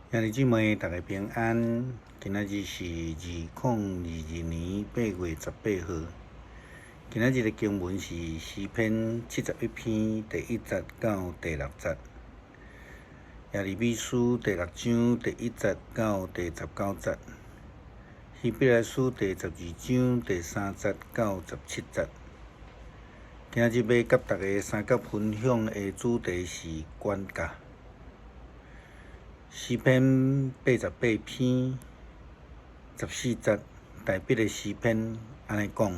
兄弟姊妹，大家平安。今仔日是2022年8月18號。今仔日的經文是詩篇71篇第1節到第6節，耶利米書第六章第1節到第19節，希伯來書第12章第3節到17節。今仔日欲佮大家相佮分享的主題是管教。詩篇88篇14節，大衛的詩篇按呢講：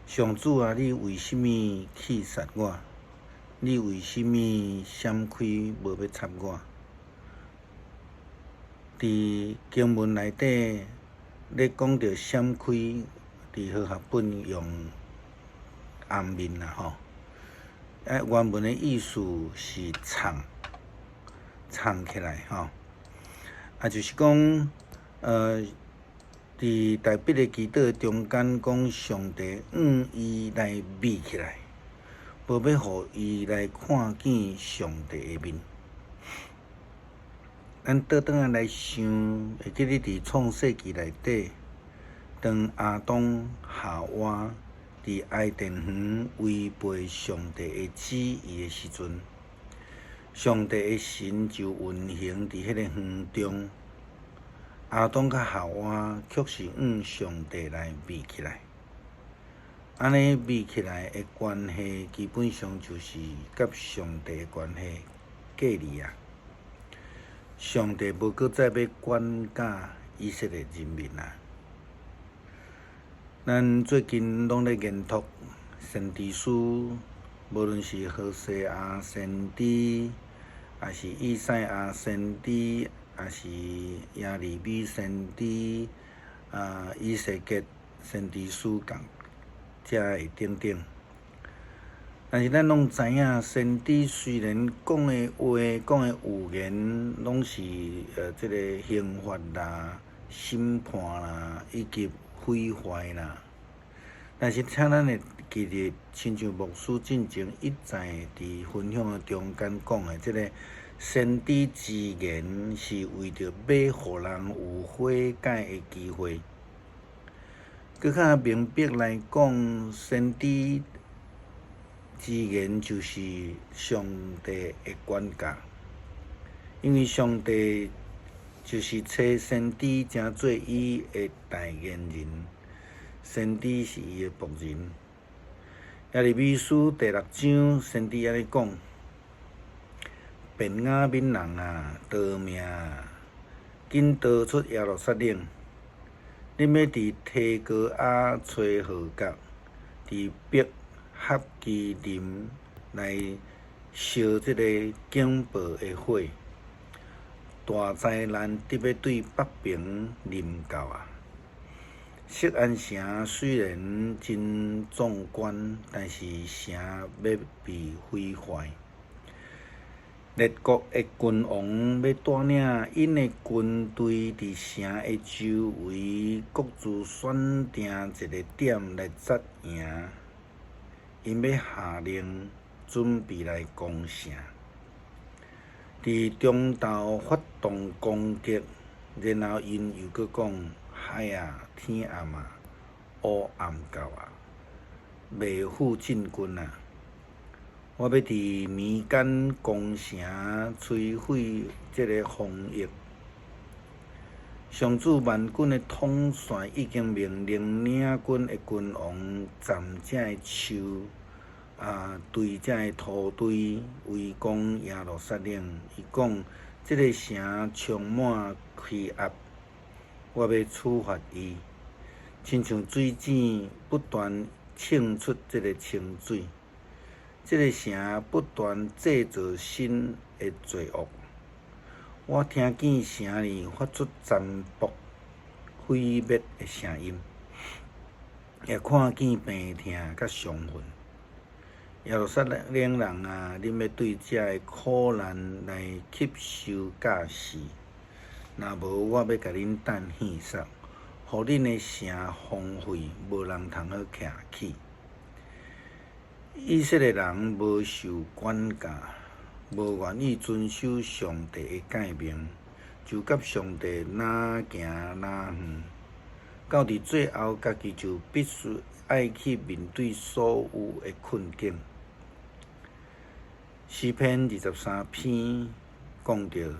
上主啊，你為啥物棄殺我？你為啥物閃開無欲插我？佇經文內底咧講著閃開，佇和合本用掩面啦吼。啊，原文的意思是藏。藏起來吼，啊，就是講，佇大衛的祈禱中間講，上帝向伊來覕起來，無欲予伊來看見上帝的面。咱倒轉來來想，會記得佇創世紀內底，當亞當夏娃佇伊甸園違背上帝的旨意的時陣，上帝的神就運行佇彼个園中，亞當佮夏娃卻是向上帝來覕起來。按呢覕起來的關係，基本上就是佮上帝的關係隔離啊。上帝無閣再欲管教以色列人民啊。咱最近攏咧研讀先知書，無論是何西阿先知，抑是以賽亞先知，抑是耶利米先知，啊，以西結先知書共遮的等等。但是咱攏知影，先知雖然講的話、講的預言，攏是這个刑罰啦、審判啦，以及毀壞啦。但是，請咱會記得，親像牧師進前一再佇分享的中間講的，這个先知之言是為著欲予人有悔改的機會。閣較明白來講，先知之言就是上帝的管教，因為上帝就是差先知成做伊的代言人。先知是伊的僕人。耶利米書第六章，先知按呢講：便雅憫人啊，逃命啊，緊逃出耶路撒冷！恁欲佇提哥亞吹號角，佇伯合基林來燒這个警報的火。大災難得欲對北爿臨到啊！錫安城雖然真壯觀，但是城欲被毀壞。列國的君王欲帶領𪜶的軍隊佇城的周圍各自選定一个點來紮營，𪜶欲下令準備來攻城。佇中晝發動攻擊，然後𪜶又閣講：海啊，天暗啊，烏暗到啊，袂赴進軍啊！我欲佇暝間攻城，摧毀這个防禦。上主萬軍的統帥已經命令領軍的君王站這个樹啊，對這个土堆圍攻耶路撒冷。伊講：這个城充滿欺壓。我欲處罰伊，親像水井不斷衝出這个清水。這个城不斷製造新的罪惡。我聽見城裡發出殘暴毀滅的聲音，也看見病痛佮傷痕。耶路撒冷人啊，恁欲對這个苦難來吸收教示。若無，我欲共恁擲戲殺，予恁的城荒廢，無人通好徛起。以色列人無受管教，無願意遵守上帝的誡命，就佮上帝若行若遠，到佇最後，家己就必須愛去面對所有的困境。詩篇23篇講著，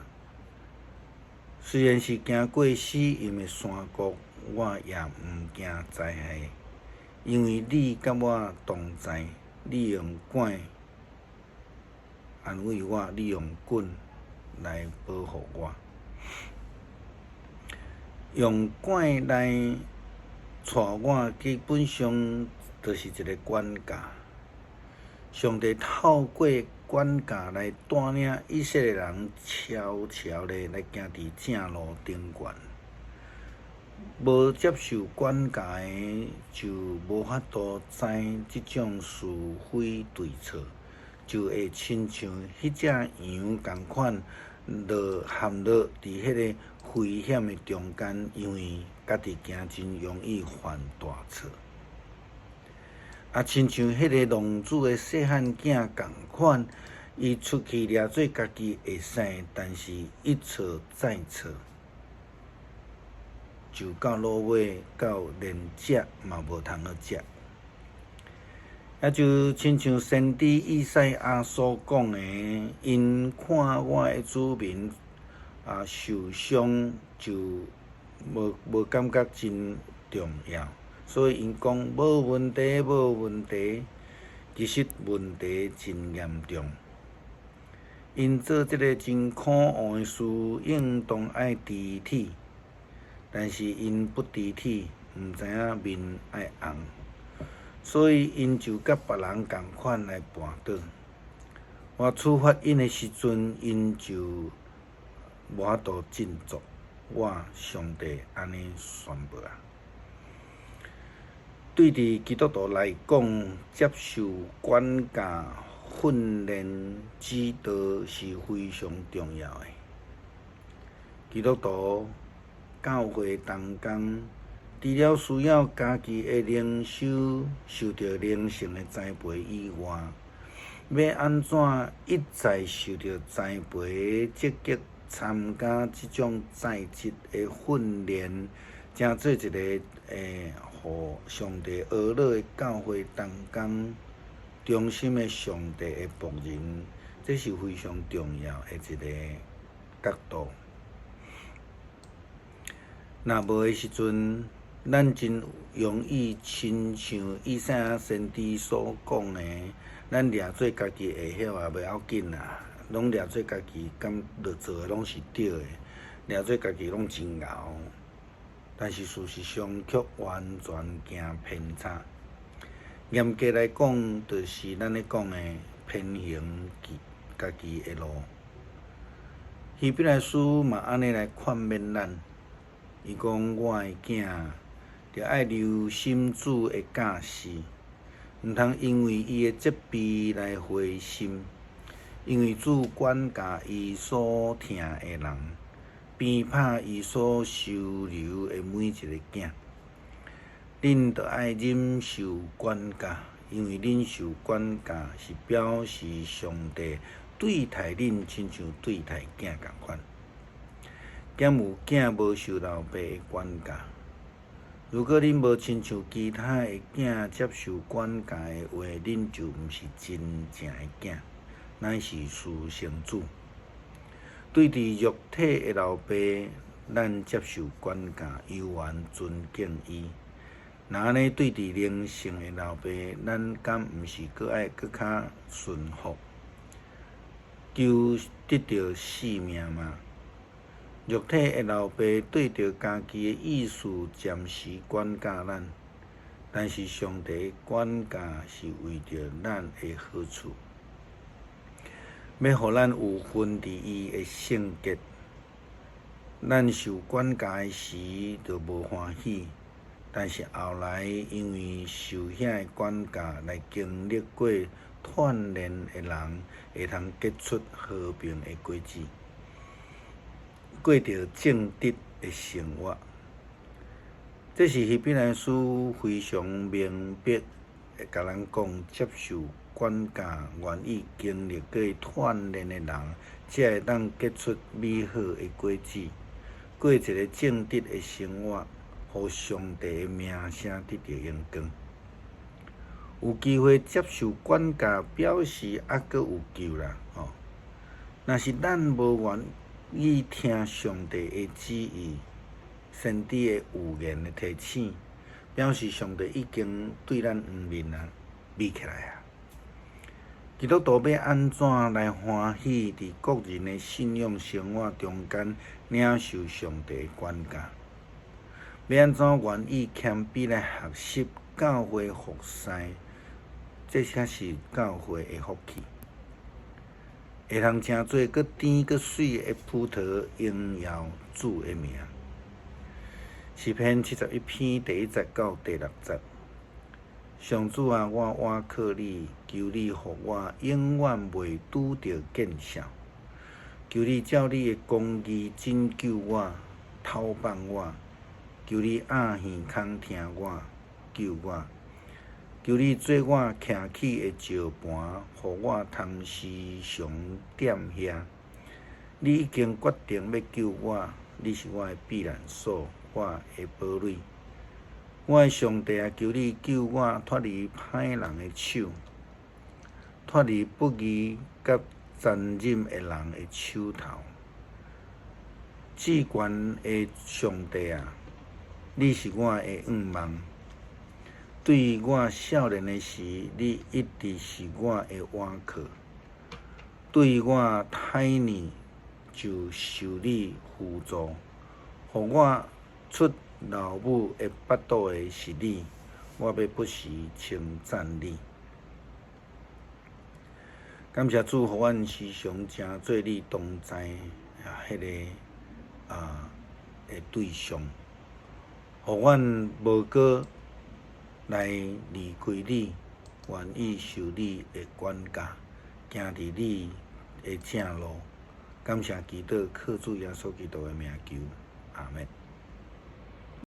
雖然是行過死蔭的山谷，我也毋驚災害，因為你佮我同在，你用拐安慰我，你用棍來保護我。用拐來帶我，基本上就是一个管教。上帝透過管教來帶領以色列人悄悄的來行佇正路頂懸。無接受管教的，就無法度知這種是非對錯，就會親像彼隻羊仝款，落陷落佇彼个危險的中間，因為家己行真容易犯大錯。啊，親像彼个浪子的細漢囝仝款，伊出去掠做家己會使，但是一錯再錯，就到落尾到連食嘛無通好食。啊，就親像先知以賽亞所講的，𪜶看我的子民啊受傷，就無感覺真重要，所以𪜶講無問題，無問題，其實問題真嚴重。𪜶做這个真可惡的事，應當愛治體，但是𪜶不治體，毋知影面愛紅，所以𪜶就佮別人仝款來跋倒。我處罰𪜶的時陣，𪜶就無法度振作。我上帝按呢宣布啊！對佇基督徒來講，接受管教、訓練、指導是非常重要的。基督徒教會同工，除了需要家己的靈修受著靈性的栽培以外，欲按怎一再受著栽培，積極參加這種在職的訓練，成做一个予上帝呵咾的教會同工，忠心的上帝的僕人，這是非常重要的一个角度。若無的時陣，咱真容易親像以賽亞先知所講的，咱掠做家己會曉也袂要緊啦，攏掠做家己敢著做的攏是對的，掠做家己攏真𠢕，但是事實上卻完全行偏差。嚴格來講，就是咱咧講的偏行己家己的路。希伯來書嘛按呢來勸勉咱，伊講我的囝，著愛留心主的教示，毋通因為伊的責備來灰心，因為主管教伊所疼的人，鞭拍伊所收留的每一個囝。恁著愛忍受管教，因為忍受管教是表示上帝對待恁，親像對待囝仝款。敢有囝無受老爸的管教？如果恁無親像其他的囝接受管教的話，恁就毋是真正的囝，乃是私生子。對佇肉體的老爸，咱接受管教，猶原尊敬伊。若按呢對佇靈性的老爸，咱敢毋是閣愛閣較順服，求得著性命嗎？肉體的老爸對著家己的意思暫時管教咱，但是上帝的管教是為著咱的好處，欲予咱有份佇伊的聖潔。咱受管教的時就無歡喜，但是後來因為受遐个管教來經歷過鍛鍊的人，會通結出和平的果子，過著正直的生活。這是希伯來書非常明白，會共咱講，接受管教、願意經歷過鍛鍊的人，才會當結出美好的果子。過一个正直的生活，予上帝的名聲得著榮光。有機會接受管教，表示猶閣有救啦！吼，若是咱無願意聽上帝的旨意，先知的預言的提醒，表示上帝已經對咱黃面啊，眯起來啊！基督徒欲按怎來歡喜佇個人的信仰生活中間領受上帝的管教？欲按怎願意謙卑來學習教會服侍？這才是教會的福氣。會通成做閣甜閣媠的葡萄，榮耀主的名。詩篇71篇第1節到第6節。上主啊，我倚靠你，求你予我永遠袂拄著見笑。求你照你的公義拯救我，透放我。求你掩耳孔聽我，救我。求你做我徛起的石盤，予我通時常踮遐。你已經決定欲救我，你是我的避難所，我的堡壘。我的上帝啊，求你救我脫離歹人的手，脫離不義佮殘忍的人的手頭。至懸的上帝啊，你是我的向望。對我少年的時，你一直是我的倚靠；對我太年就受你扶助，予我出老母的腹肚的是你，我欲不時稱讚你。感謝主，予阮時常成做你同在啊，彼个啊的對象，予阮無閣來離開你，願意受你的管教，行佇你的正路。感謝基督，靠主耶穌基督的名求，阿們。